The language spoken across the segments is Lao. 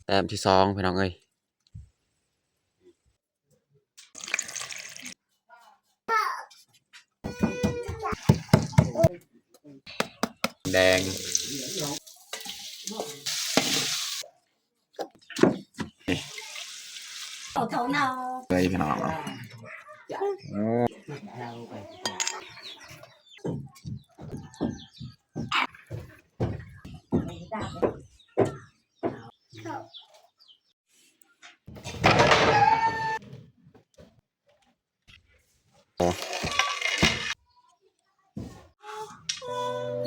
ແຕ້ມທີສອງ ພີ່ນ້ອງເອີຍ. ແດງ ເອົາເທົ່າເນົ່າ ເລີຍພີ່ນ້ອງເນາະ.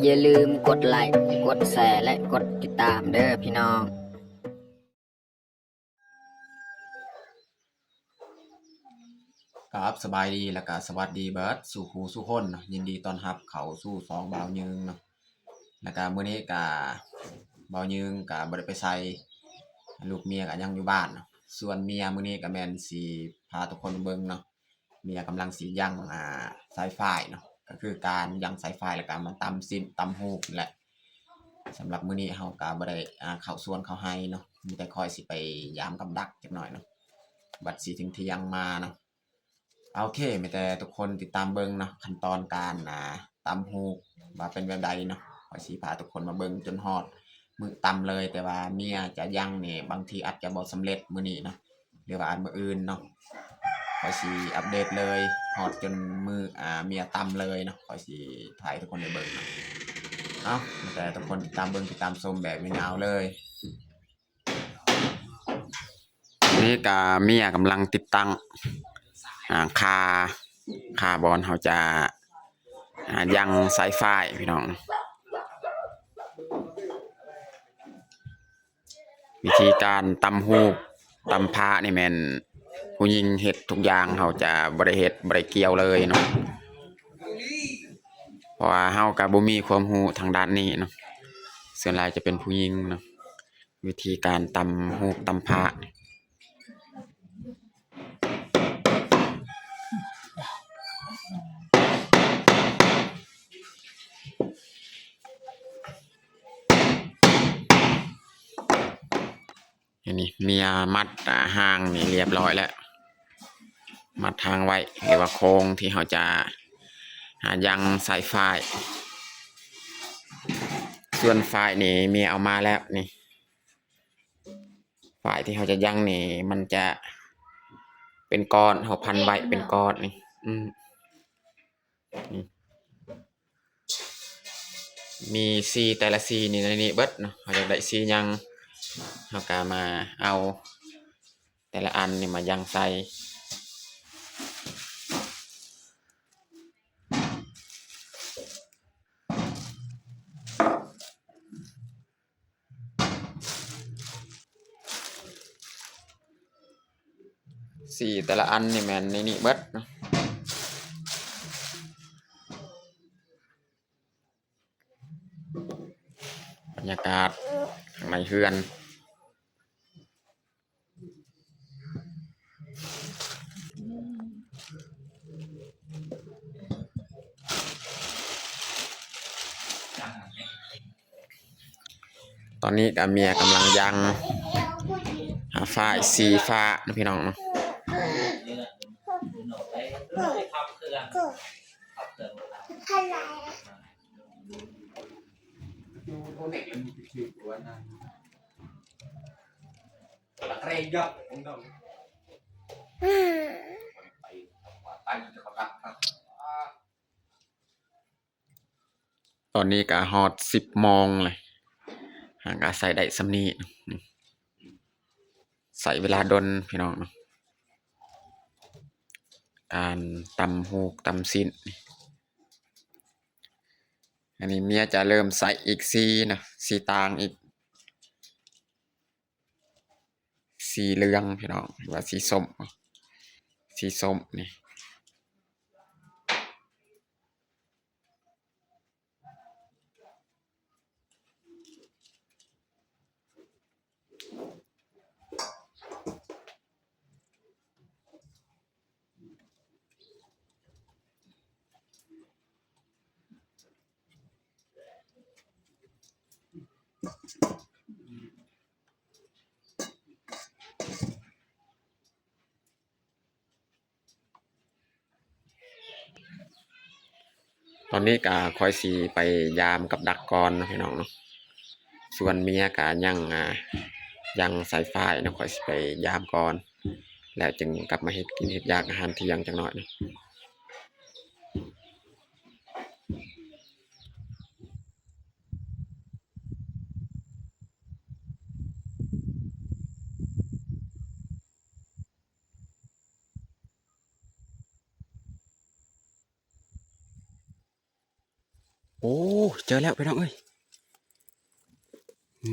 ຢ່າລືມກົດໄລ້ ກົດແຊ ແລະ ກົດຕິດຕາມເດີ້ພີ່ນ້ອງ. ກາບສະບາຍດີ ແລະກະສະຫວັດດີເບິດສູ່ຄູ່ສູ່ຄົນເນາະ. ຍິນດີຕ້ອນຮັບເຂົ້າສູ່ຊ່ອງບ່າວຍືງເນາະ. ແລະກະມື້ນີ້ກະບ່າວຍືງກະບໍ່ໄດ້ໄປໃສ ລູກເມຍກະຍັງຢູ່ບ້ານເນາະ. ສ່ວນເມຍມື້ນີ້ກະແມ່ນຊິພາທຸກຄົນໄປເບິ່ງເນາະ ເມຍກຳລັງຊິຍັງ ອ່າ ສາຍຟາຍເນາະ ກະຄືການຍັງສາຍຟາຍ ແລະກະມາຕຳຊີ້ນຕຳຫູກນີ້ແຫຼະ. ສຳລັບມື້ນີ້ເຮົາກະບໍ່ໄດ້ ອ່າ ເຂົ້າສວນເຂົ້າໄຮ່ເນາະ ມີແຕ່ຂ້ອຍຊິໄປຢາມກັບດັກຈັກໜ້ອຍເນາະ ບັດຊິເທີ່ຍງໆມາເນາະ. ໂອເຄ ມີແຕ່ທຸກຄົນຕິດຕາມເບິ່ງເນາະ ຂັ້ນຕອນການ ອ່າ ຕຳຫູກວ່າເປັນແບບໃດເນາະ. ຂ້ອຍຊິພາທຸກຄົນມາເບິ່ງຈົນຮອດມື້ຕຳເລີຍ ແຕ່ວ່າເມຍຈະຍັງນີ້ ບາງທີອາດຈະບໍ່ສຳເລັດມື້ນີ້ເນາະ ຫຼືວ່າອາດມື້ອື່ນເນາະ. ຂ້ອຍຊິອັບເດດເລີຍ ຮອດຈົນມື້ ອ່າ ເມຍຕຳເລີຍເນາະ ຂ້ອຍຊິຖ່າຍໃຫ້ທຸກຄົນໄດ້ເບິ່ງເນາະ. ເອົາ ມີແຕ່ທຸກຄົນຕິດຕາມເບິ່ງ ຕິດຕາມຊົມແບບຍາວໆເລີຍ. ນີ້ກະເມຍກຳລັງຕິດຕັ້ງ ອ່າ ຄາ ຄາບ່ອນເຮົາຈະ ອ່າ ຍັງສາຍຟາຍ ພີ່ນ້ອງ. ວິທີການຕຳຫູກ ຕຳພະນີ້ແມ່ນຜູ້ຍິງເຮັດທຸກຢ່າງ ເຮົາຈະບໍ່ໄດ້ເຮັດ ບໍ່ໄດ້ກ່ຽວເລີຍເນາະ ເພາະວ່າເຮົາກະບໍ່ມີຄວາມຮູ້ທາງດ້ານນີ້ເນາະ ສ່ວນຫຼາຍຈະເປັນຜູ້ຍິງເນາະ. ວິທີການຕຳຫູກຕຳພະ ອັນນີ້ເມຍມັດ ອ່າ ຮາງນີ້ລຽບຮ້ອຍແລ້ວ ມັດຮາງໄວ້ ຫຼືວ່າໂຄງທີ່ເຮົາຈະ ອ່າ ຍັງສາຍຟາຍ. ສ່ວນຟາຍນີ້ເມຍເອົາມາແລ້ວນີ້ ຝ້າຍທີ່ເຮົາຈະຍັງນີ້ ມັນຈະເປັນກ້ອນ ເຮົາພັນໄວ້ເປັນກ້ອນນີ້ ອືມ ນີ້ ມີສີ ແຕ່ລະສີນີ້ໃນນີ້ເບິດເນາະ. ເຮົາຢາກໄດ້ສີຫຍັງ ເຮົາກະມາເອົາແຕ່ລະອັນນີ້ມາຍັງໃສ່. ສີແຕ່ລະອັນນີ້ແມ່ນໃນນີ້ເບິດເນາະ. ບັນຍາກາດຂ້າງໃນເຮືອນ. ຕອນນີ້ກະເມຍກຳລັງຍັງ ອ່າ ຝ້າຍສີຟ້າເນາະ ພີ່ນ້ອງເນາະ. ຕອນນີ້ກະຮອດສິບໂມງແລ້ວ ຫາກະໃຊ້ໄດ້ສ່ຳນີ້ ໃຊ້ເວລາດົນພີ່ນ້ອງເນາະ ການຕຳຫູກຕຳຊີ້ນ. ອັນນີ້ເມຍຈະເລີ່ມໃສ່ອີກສີເນາະ ສີຕ່າງອີກ ສີເຫຼືອງພີ່ນ້ອງ ຫຼືວ່າສີສົ້ມ ສີສົ້ມນີ້. ຕ ຕອນນີ້ກະຂ້ອຍຊິໄປຢາມກັບດັກກ່ອນເນາະພີ່ນ້ອງເນາະ, ສ່ວນເມຍກະຍັງ ອ່າ ຍັງສາຍຝ້າຍເນາະ, ຂ້ອຍຊິໄປຢາມກ່ອນ ແລ້ວຈຶ່ງກັບມາເຮັດກິນເຮັດຢາກອາຫານທ່ຽງຈັກໜ້ອຍເນາະ. ໂອ້ ເຈີແລ້ວພີ່ນ້ອງເອີຍ,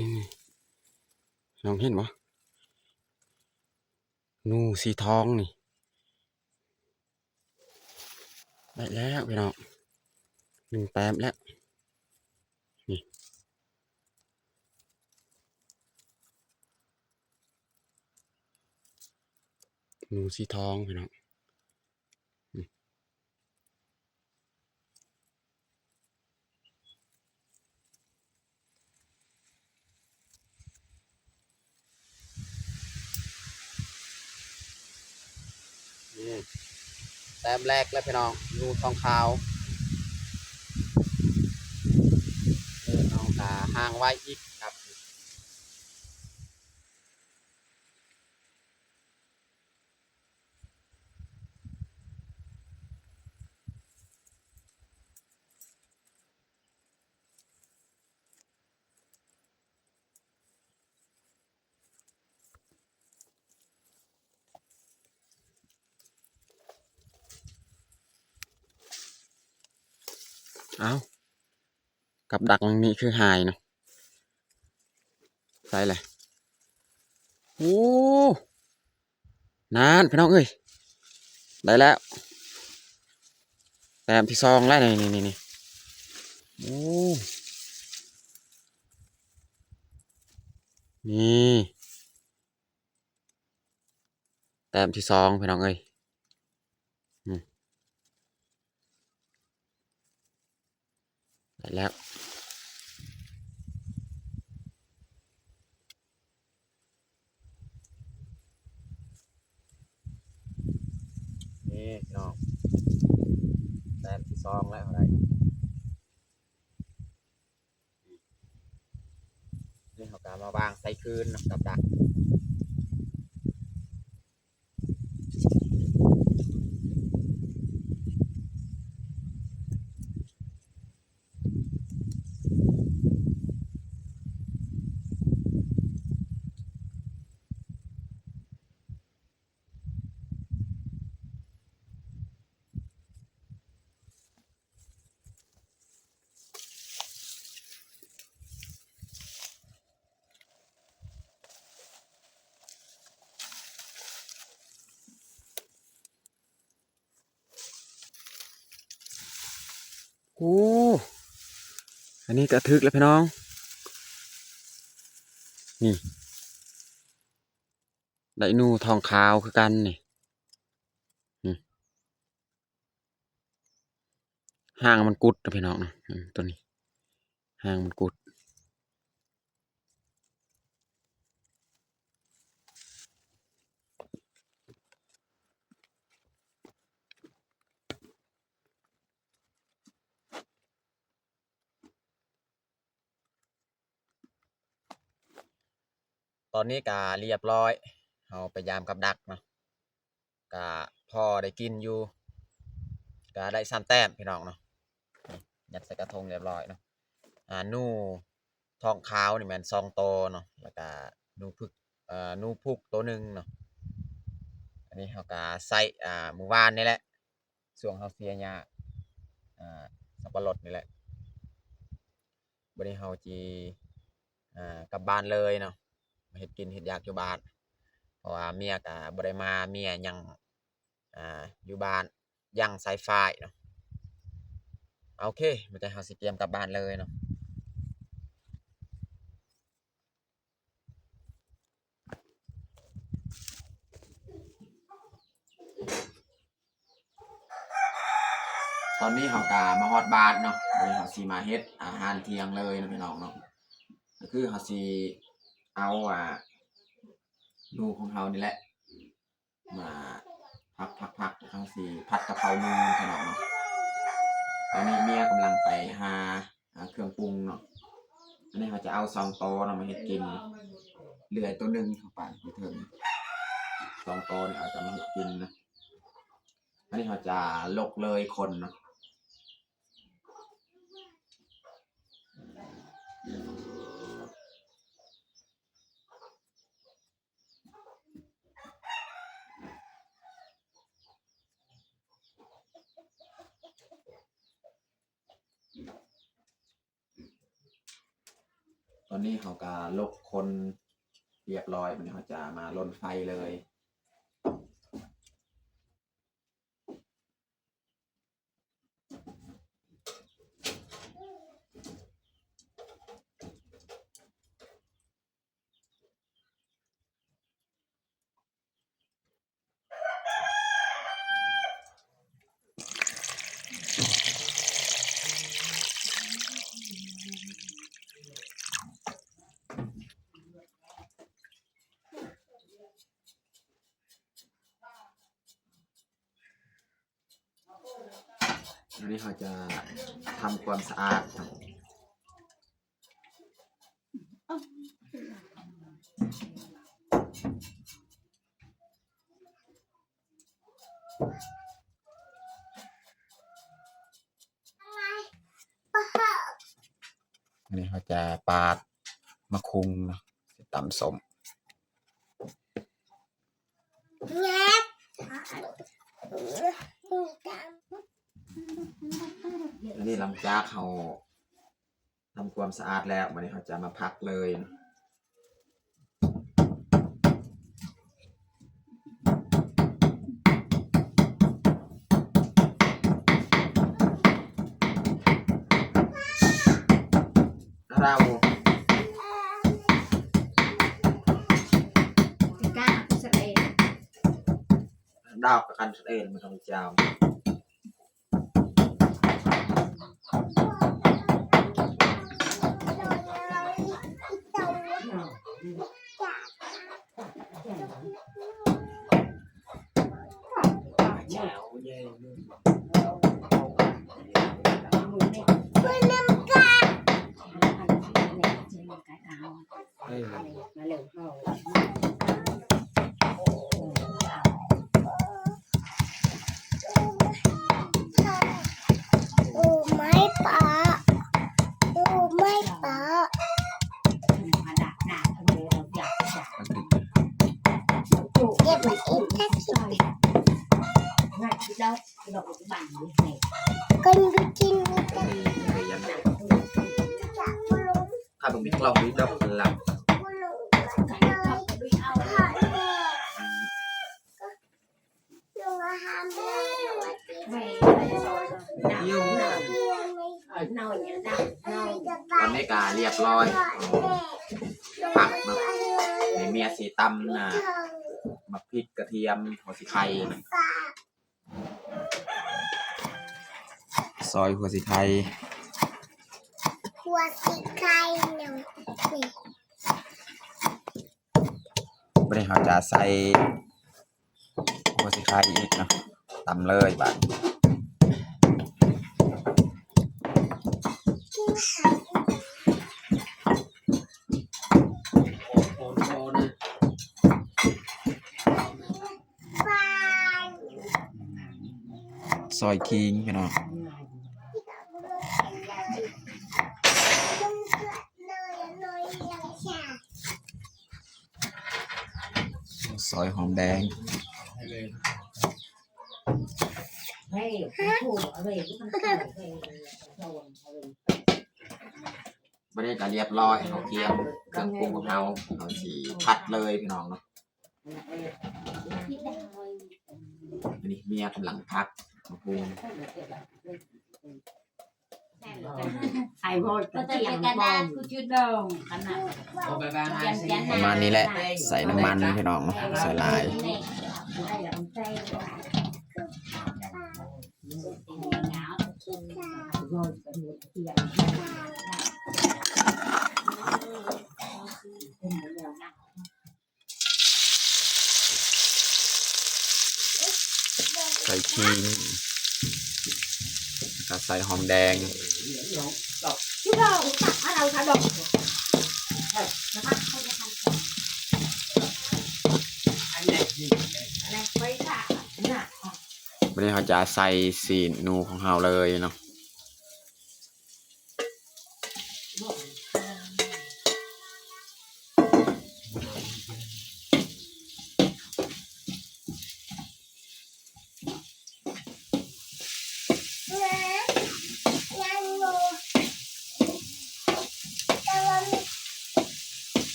ນີ້ໆ ນ້ອງເຫັນບໍ່? ໜູສີທອງນີ້ ໄດ້ແລ້ວພີ່ນ້ອງ, ໜຶ່ງແຕ້ມແລ້ວ ນີ້ ໜູສີທອງພີ່ນ້ອງ. ນີ້ ແຕ້ມແລກແລ້ວພີ່ນ້ອງ, ໜູທອງຂາວ. ເອີ ນ້ອງກະຫ່າງໄວອີກຄັບ. ອ້າວ ກັບດັກມັນມີຄືຫາຍເນາະ, ໃສ່ແຫຼະ. ໂອ້ ນັ້ນພີ່ນ້ອງເອີຍ ໄດ້ແລ້ວ ແຕ້ມທີສອງແລ້ວ ນີ້ໆໆ ໂອ້ ນີ້ ແຕ້ມທີສອງພີ່ນ້ອງເອີຍ ອືມ ໄດ້ແລ້ວ ນີ້ພີ່ນ້ອງ ແຕ້ມທີສອງແລ້ວ ເຮົາໄດ້ ນີ້ເຮົາກໍເອົາມາວາງໃສ່ຄືນເນາະ ກັບດັກ. ໂອ້ ອັນນີ້ກໍຖືກແລ້ວພີ່ນ້ອງ ນີ້ ໄດ້ໜູທອງຂາວຄືກັນນີ້ ນີ້ ຫາງມັນກຸດນະພີ່ນ້ອງນະ ອືມ ຕົວນີ້ ຫາງມັນກຸດ. ຕອນນີ້ກະລຽບລ້ອຍ ເຮົາໄປຢາມກັບດັກເນາະ ກະພໍໄດ້ກິນຢູ່ ກະໄດ້ສາມແຕ້ມພີ່ນ້ອງເນາະ ຍັດໃສ່ກະທົງລຽບລ້ອຍເນາະ. ອ່າ ໜູທອງຂາວນີ້ແມ່ນສອງໂຕເນາະ ແລ້ວກະໜູຜຶກ ເອີ ໜູພຸກໂຕໜຶ່ງເນາະ. ອັນນີ້ເຮົາກະໃສ່ ອ່າ ມື້ວານນີ້ແຫຼະ ຊ່ວງເຮົາເສຍຫຍ້າ ອ່າ ສັບປະລົດນີ້ແຫຼະ. ບັດນີ້ເຮົາຊິ ອ່າ ກັບບ້ານເລີຍເນາະ ມາເຮັດກິນເຮັດຢາກຢູ່ບ້ານ ເພາະວ່າເມຍກະບໍ່ໄດ້ມາ ເມຍຍັງ ອ່າ ຢູ່ບ້ານ ຍັງສາຍຝ້າຍເນາະ. ໂອເຄ ມື້ນີ້ເຮົາຊິກຽມກັບບ້ານເລີຍເນາະ. ຕອນນີ້ເຮົາກະມາຮອດບ້ານເນາະ ວັນນີ້ເຮົາຊິມາເຮັດອາຫານທ່ຽງເລີຍເນາະພີ່ນ້ອງເນາະ. ກໍຄືເຮົາຊິເອົາ ອ່າ ໜູຂອງເຮົານີ້ແຫຼະ ມາຜັກໆໆ ເຮົາຊິຜັດກະເພົາໜູພີ່ນ້ອງເນາະ. ຕອນນີ້ເມຍກຳລັງໄປຫາ ຫາເຄື່ອງປຸງເນາະ. ອັນນີ້ເຮົາຈະເອົາສອງໂຕເນາະມາເຮັດກິນ ເລື່ອຍໂຕໜຶ່ງເຂົ້າໄປຢູ່ເທິງ ສອງໂຕນີ້ເອົາຈະມາເຮັດກິນນະ. ອັນນີ້ເຮົາຈະລົກເລີຍຄົນເນາະ. ຕອນນີ້ເຮົາກະລົກຄົນຮຽບຮ້ອຍ ບາດນີ້ເຮົາຈະມາລົນໄຟເລີຍ. ອັນນີ້ເຮົາຈະທຳຄວາມສະອາດເນາະ. ອັນນີ້ເຮົາຈະປາດໝາກຫຸ່ງເນາະ ຊິຕຳສົ້ມ. ອັນນີ້ຫຼັງຈາກເຮົາທຳຄວາມສະອາດແລ້ວ ບາດນີ້ເຮົາຈະມາພັກເລີຍ. ລາວ ດາວກະກັນສະເອນ ມັນຕ້ອງຈາມ. ຕອນນີ້ກະຮຽບຮ້ອຍ ຜັກເນາະ ໃຫ້ເມຍຊິຕຳນະ ໝາກພິກ ກະທຽມ ຫົວສີໄຄ. ຊອຍຫົວສີໄຄ ຫົວສີໄຄເນາະ. ບາດນີ້ເຮົາຈະໃສ່ຫົວສີໄຄອີກເນາະ ຕຳເລີຍບາດນີ້. ຊອຍຂີງພີ່ນ້ອງ. ຊອຍຫອມແດງ. ບາດນີ້ກະຮຽບຮ້ອຍ ເຮົາກຽມເຄື່ອງປຸງຂອງເຮົາ ເຮົາຊິຜັດເລີຍພີ່ນ້ອງເນາະ. ອັນນີ້ເມຍກຳລັງຜັດໝາກຫຸ່ງ. ປະມານນີ້ແຫຼະ ໃສ່ນ້ຳມັນພີ່ນ້ອງເນາະ ໃສ່ຫຼາຍ. ໃສ່ຂີງ. ແລ້ວໃສ່ຫອມແດງ. ບາດນີ້ເຮົາຈະໃສ່ຊີ້ນໜູຂອງເຮົາເລີຍເນາະ.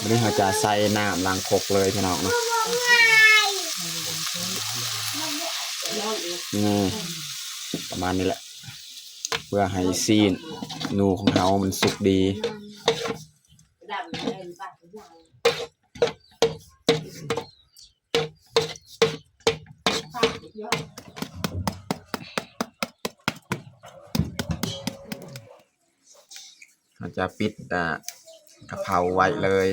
ບາດນີ້ເຮົາຈະໃສ່ນ້ຳລ້າງຄົກເລີຍພີ່ນ້ອງເນາະ. ນີ້ ປະມານນີ້ແຫຼະ ເພື່ອໃຫ້ຊີ້ນໜູຂອງເຮົາມັນສຸກດີ. ເຮົາຈະປິດ ອາ ກະເພົາໄວ້ເລີຍ.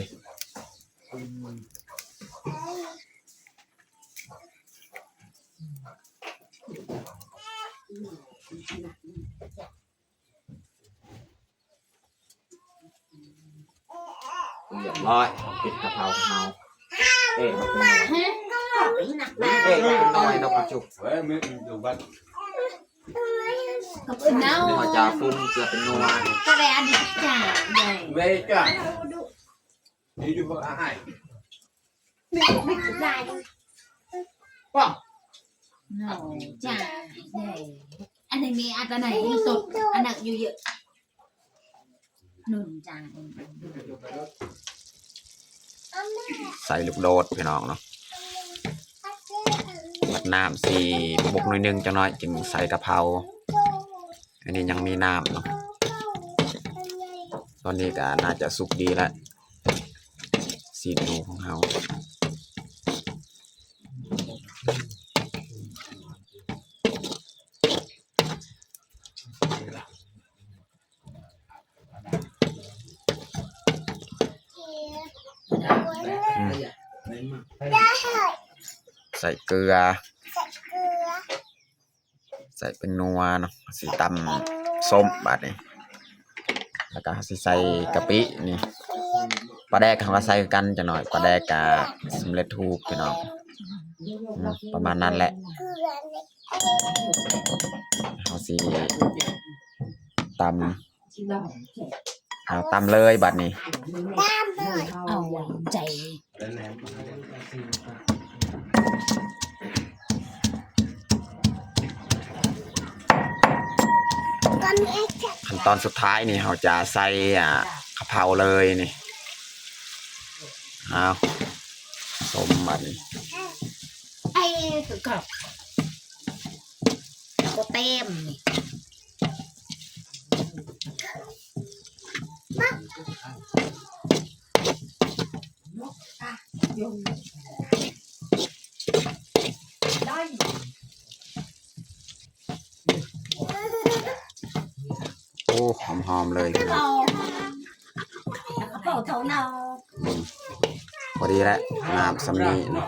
ຮຽບຮ້ອຍ ປິດກະເພົາຂອງເຮົາ. ເອີ ບັກໜ້ອຍ ເອີ ບັກໜ້ອຍ ດອກກະຈຸກ. ກັບເອີນເອົາ ເຮົາຈະປຸງເກືອເປັນນົວ ກະແລອັນນີ້ຈ້າ ເວີຍ ນີ້ຢູ່ບໍ່ອ້າຍ. ປ້ອງ ໂນ ຈ້າ ເອີ ອັນນີ້ມີອັນໃດໃຫ້ສົດ ອັນນັ້ນຢູ່ເຍອະ ນຸ່ນຈ້າ. ໃສ່ລູກໂດດພີ່ນ້ອງເນາະ. ບັດນ້ຳຊິບົກໜ້ອຍໜຶ່ງຈັກໜ້ອຍ ຈຶ່ງໃສ່ກະເພົາ. ອັນນີ້ຍັງມີນ້ຳເນາະ. ຕອນນີ້ກະໜ້າຈະສຸກດີແລ້ວ ຊີ້ນໜູຂອງເຮົາ. ອືມ ໃສ່ເກືອ ໃສ່ເປັນນົວເນາະ. ເຮົາຊິຕຳສົ້ມບາດນີ້ ແລ້ວກະເຮົາຊິໃສ່ກະປິນີ້. ປາແດກເຮົາກະໃສ່ຄືກັນຈັກໜ້ອຍ ປາແດກກະສຳເລັດຮູບພີ່ນ້ອງ. ອືມ ປະມານນັ້ນແຫຼະ. ເຮົາຊິຕຳ ເອົາ ຕຳເລີຍບາດນີ້. ເອົາໃຈ ຂັ້ນຕອນສຸດທ້າຍນີ້ ເຮົາຈະໃສ່ ອາ ກະເພົາເລີຍນີ້. ເອົາ ສົ້ມບາດນີ້ ໄອ້ ຄືກັບ ບໍ່ເຕັມນີ້. ໂອ້ ຫອມໆເລີຍພີ່ນ້ອງ. ອືມ ພໍດີແລ້ວ ນ້ຳສ່ຳນີ້ເນາະ.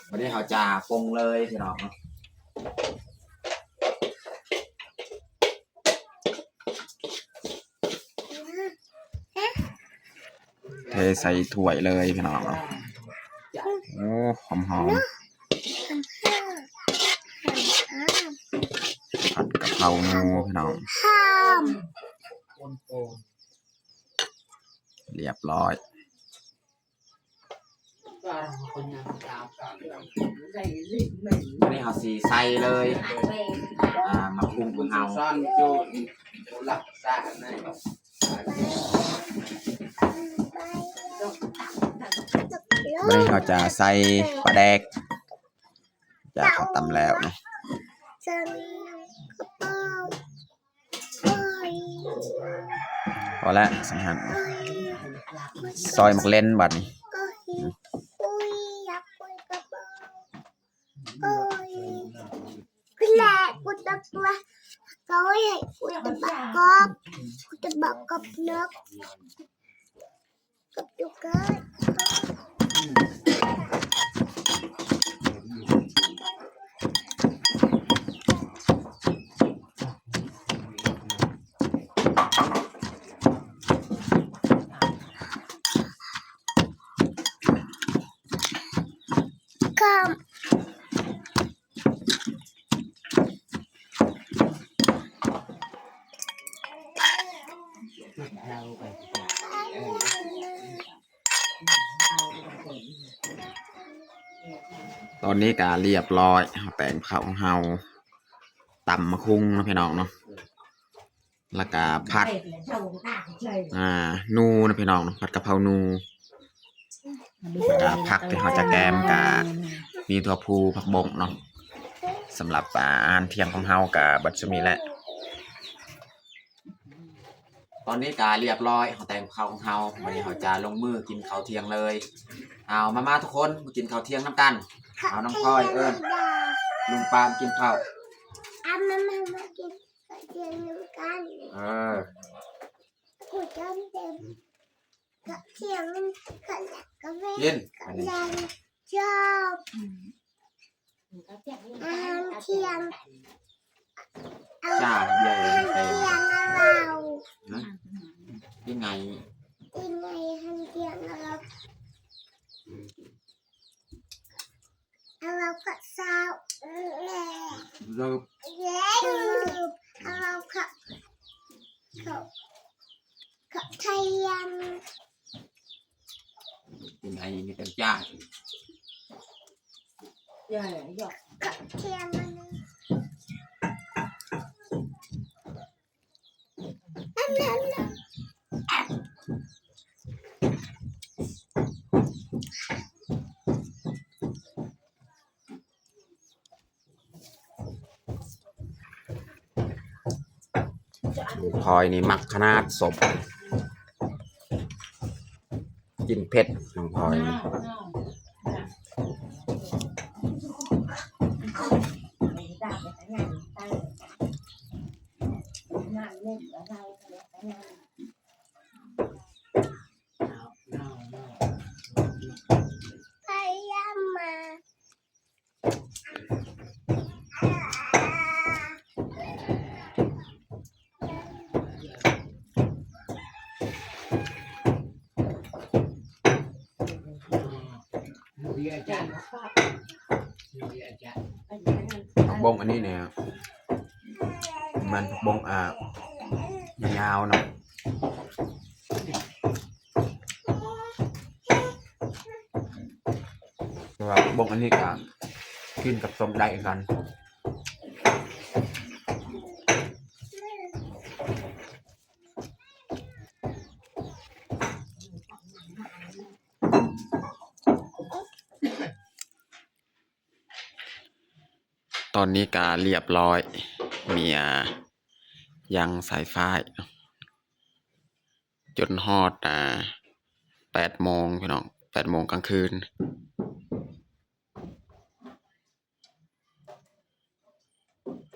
ບາດນີ້ເຮົາຈະປົງເລີຍພີ່ນ້ອງເນາະ. ເທໃສ່ຖ້ວຍເລີຍພີ່ນ້ອງ. ໂອ້ ຫອມໆ ຜັດກະເພົາໝູພີ່ນ້ອງ. ຮຽບຮ້ອຍ. ອັນນີ້ເຮົາຊິໃສ່ເລີຍ ອ່າ ໝາກຫຸ່ງຂອງເຮົາ. ບາດນີ້ເຮົາຈະໃສ່ປາແດກ ຈາກເຮົາຕຳແລ້ວເນາະ. ພໍແລ້ວ ສ່ຳຫັ້ນ. ຊອຍໝາກເລັ່ນບັດນີ້. ໂອ້ຍ ໂອ້ຍ ຢາກໂອ້ຍກະບໍ່ ໂອ້ຍ ຄືແລະ ກູຕະກວາ ໂອ້ຍ ກູຕະບະກອບ ກູຕະບະກອບນົກ ຕອນນີ້ກະລຽບລ້ອຍ ເຮົາແຕ່ງເຂົ້າຂອງເຮົາ ຕຳໝາກຫຸ່ງເນາະພີ່ນ້ອງເນາະ ແລ້ວກະຜັດ ອ່າ ນູນະພີ່ນ້ອງເນາະ ຜັດກະເພົານູ ແລ້ວກະຜັກທີ່ເຮົາຈະແກມກະມີຖົ່ວພູ ຜັກບົ້ງເນາະ. ສຳລັບ ອ່າ ອາຫານທ່ຽງຂອງເຮົາກະເບິດສ່ຳນີ້ແຫຼະ. ຕອນນີ້ກະລຽບລ້ອຍ ເຮົາແຕ່ງເຂົ້າຂອງເຮົາ ບາດນີ້ເຮົາຈະລົງມືກິນເຂົ້າທ່ຽງເລີຍ. ເອົາ ມາໆ ທຸກຄົນ ມາກິນເຂົ້າທ່ຽງນຳກັນ. ເອົາ ນ້ອງພອຍເອີ້ນລຸງປາມກິນເຂົ້າ. ເອົາ ມາໆ ມາກິນເຂົ້າທ່ຽງນຳກັນ. ເອີ ທ່ຽງ ກິນ ຈອບ ອາຫານທ່ຽງ ຈ້າ ເດຍວ ອາຫານທ່ຽງລາວ ຮະ ຍັງໄງ ຍັງໄງ ອາຫານທ່ຽງລາວ ລາວ ເລີບ ເລີບ ລາວ ເຂົ້າ ເຂົ້າທ່ຽງ ກິນໄອ້ນີ້ເຕັມຈານ ເຂົ້າທ່ຽງ ພອຍນີ້ມັກຂະໜາດສົມ ກິນເຜັດນ້ອງພອຍນີ້. ຜັກບົ້ງອັນນີ້ນີ້ ມັນຜັກບົ້ງ ອ່າ ຍາວໆ ເນາະ. ແຕ່ວ່າບົ້ງອັນນີ້ກະກິນກັບສົ້ມໄດ້ຄືກັນ. ຕອນນີ້ກະລຽບລ້ອຍ ມີ ອ່າ ຍັງສາຍໄຟ ຈົນຮອດ ອ່າ ແປດໂມງພີ່ນ້ອງ ແປດໂມງກາງຄືນ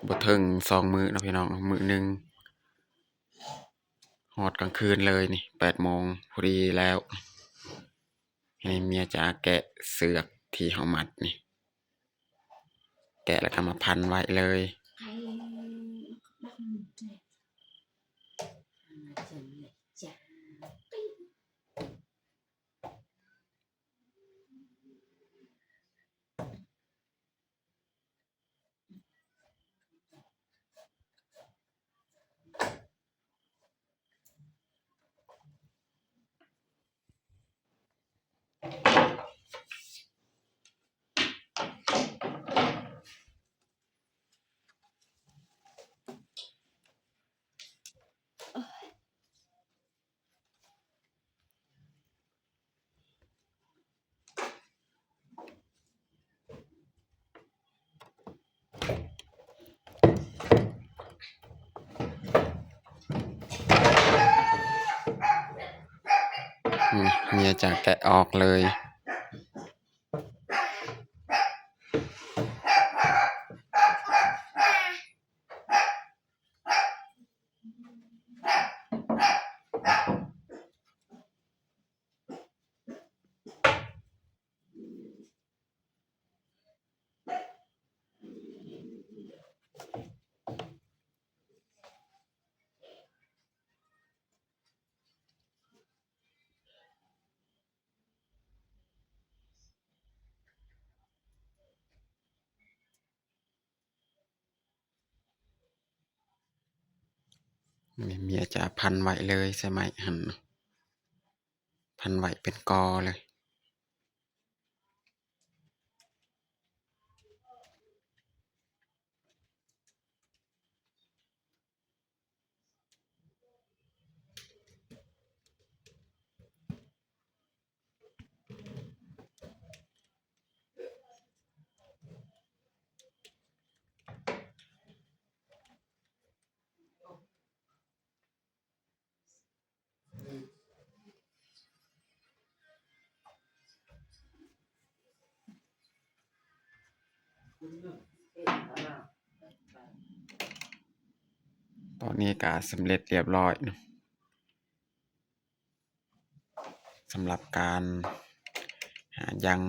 ບໍ່ເຖິງສອງມື້ເນາະພີ່ນ້ອງ ມື້ໜຶ່ງຮອດກາງຄືນເລີຍນີ້ ແປດໂມງພໍດີແລ້ວ. ໃຫ້ເມຍຈາແກະເຊືອກທີ່ເຮົາມັດນີ້ ແກະແລ້ວກໍມາພັນໄວ້ເລີຍ. ເ ອືມ ເມຍຈະແກະອອກເລີຍ. ນີ້ເມຍຈະພັນໄວ້ເລີຍ ໃສ່ໄມ້ຫັ້ນ ພັນໄວ້ເປັນກໍເລີຍ. ຕອນນີ້ກະສຳເລັດລຽບລ້ອຍເນາະ ສຳລັບການ ຫາ ຢາງ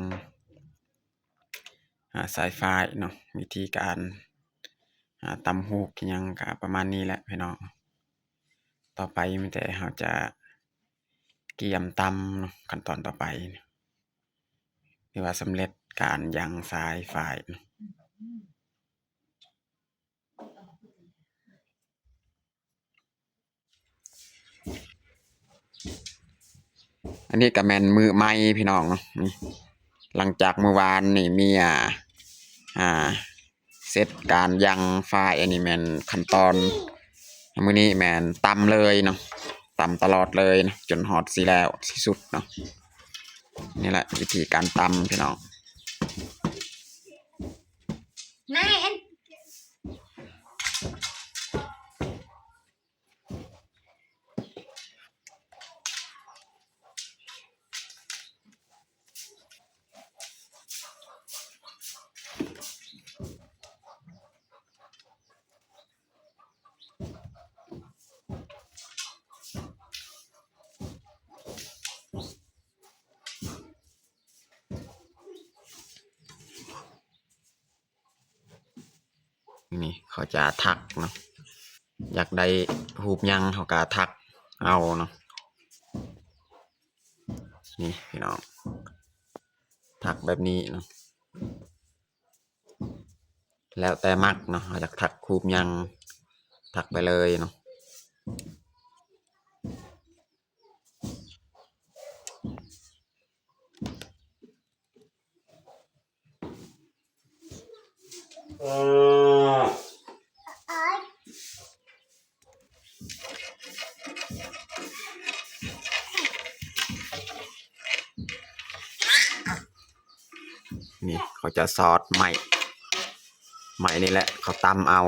ຫາ ສາຍຝ້າຍເນາະ. ວິທີການ ຫາ ຕຳຫູກຫຍັງກະປະມານນີ້ແຫຼະພີ່ນ້ອງ. ຕໍ່ໄປມີແຕ່ເຮົາຈະກຽມຕຳເນາະ ຂັ້ນຕອນຕໍ່ໄປ ຖືວ່າສຳເລັດການຢາງສາຍຝ້າຍເນາະ. ອັນນີ້ກະແມ່ນມື້ໃໝ່ພີ່ນ້ອງເນາະ. ນີ້ ຫຼັງຈາກມື້ວານນີ້ມີ ອ່າ ອ່າ ເສັດການຢາງຝ້າຍ ອັນນີ້ແມ່ນຂັ້ນຕອນ ມື້ນີ້ແມ່ນຕຳເລີຍເນາະ ຕຳຕະຫຼອດເລີຍເນາະ ຈົນຮອດຊິແລ້ວ ຊິສຸດເນາະ. ນີ້ແຫຼະວິທີການຕຳພີ່ນ້ອງ. ນີ້ເຂົາຈະຖັກເນາະ ຢາກໄດ້ຮູບຫຍັງເຮົາກະຖັກເອົາເນາະ. ນີ້ພີ່ນ້ອງ ຖັກແບບນີ້ເນາະ ແລ້ວແຕ່ມັກເນາະ ເຮົາຢາກຖັກຮູບຫຍັງຖັກໄປເລີຍເນາະ. ນີ້ເຂົາຈະສອດໄມ້ ໄມ້ນີ້ແຫຼະ ເຂົາຕຳເອົາ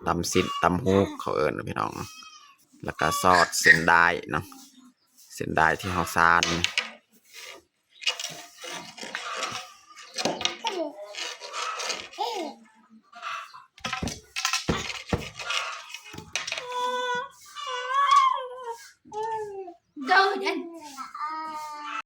ຕຳຊິ້ນ ຕຳຫູກ ເຂົາເອີ້ນ ພີ່ນ້ອງ. ແລ້ວກະສອດເສັ້ນດ້າຍເນາະ ເສັ້ນດ້າຍທີ່ເຮົາສານ